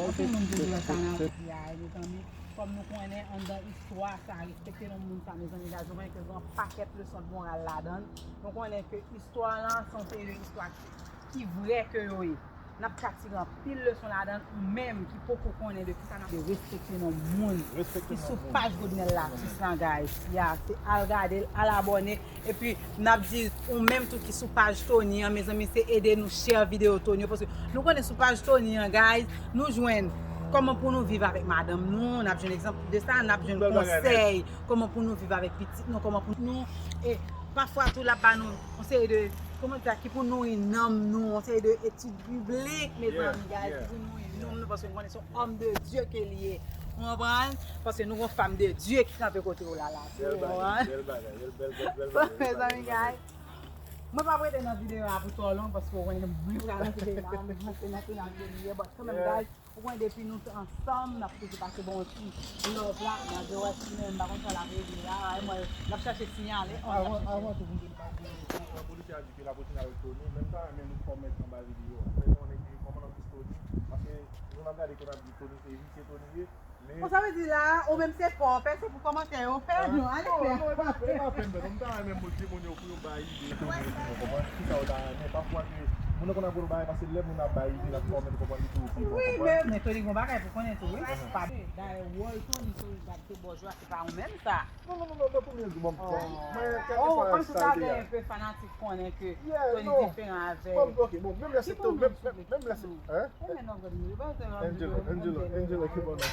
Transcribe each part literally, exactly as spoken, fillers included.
Anpil moun te di wè sa nan vi a, mezanmi. Kòm nou konnen anndan istwa sa, respekte non moun sa, mezanmi, gaz, nou konnen ke gen yon pakèt leson de moral ladan l. Nou konnen ke istwa lan se yon seri de istwa ki vrè ke yo ye. N ap ka tire anpil leson ladan l, ou menm ki poko konnen de kisa n ap de respekte non moun ki sou paj Godnel Latis lan, guys. Ya, se al gade l, al abòne, epi n ap di ou menm tou ki sou paj Tony an, mezanmi, se ede nou share videyo Tony yo, paske nou konnen sou paj Tony an, guys, nou jwenn kòman pou nou viv avèk madanm nou, n ap jwenn egzanp de sa, n ap jwenn konsèy kòman pou nou viv avèk pitit nou, kòman pou nou, e pafwa tou l ap ba nou yon seri de, kòman di sa, ki pou nouri nanm nou, yon seri de etid biblik, mezanmi, guys, ki pou nouri nanm nou, paske nou konnen se yon homme de Dieu ke li ye. Ou konprann? Paske nou gon fanm de Dieu ki kanpe kote w la la. Ou konprann? Bèl bagay, bèl bagay, bèl bagay. Mezanmi, guys, mwen p ap rete nan videyo a pou twò long, paske w konnen m pral nan videyo a, m rantre nan final de li ye, but kanmenm, guys, ou konnen depi nou ansanm, n ap toujou pase bon ti love la, malgre wè si menm m pa konn sa l ap regle a, e mwen, l ap chache siyale, on l ap chache. Avan tou, pou m te pase, polisye a di ke l ap retounen avèk Tony, men m ta renmen nou kòmante anba videyo a. Fè konnen ke kòman n ap di Tony, paske nou n ap gade ke n ap di Tony se visye Tony ye, men. Bon, sa vle di la, ou menm se pa w pè, se pou kòmantè yo fè nou, ale fè. Non, non, e pa, e pa fè m pè, non, m ta renmen mwen di moun yo pou yo bay ide Tony yo pi bon, konprann? Kisa yo ta renmen? Pafwa ke moun yo konn ap gwo bagay, paske lè moun ap bay ide, l ap fòme, konprann, li tou pi bon, konprann? Men, men Tony gon bagay pou konnen tou, wi. Pa dayè, wòl Tony sou Ribad se bò jwa, se pa ou menm sa. Non, non, non, non, non, pou mwen, bon, bon, mwen, kèlkeswa sa l te ye a. Ou konnen tout la gen enpe fanatik konnen ke Tony diferan avè. Bon, ok, bon, menm lè se to, menm, menm, menm lè se, hein? Angelo, Angelo, Angelo ki bon nan.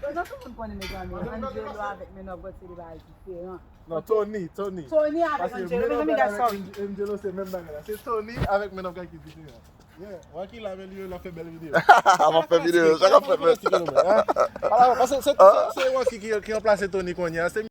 Nan tout moun konnen, mezanmi, Angelo avèk Men of God se de bagay diferan. Non, Tony, Tony. Tony avèk Angelo, mezanmi, guys, sorry. Angelo se menm bagay la. Se Tony avèk Men of God ki diferan. Yeah, wè ki la, men li menm l ap fè bèl videyo. Ap fè videyo, sa k ap fè bèl. Ala, paske se, se, se Rocky ki, ki ranplase Tony kounye a. Se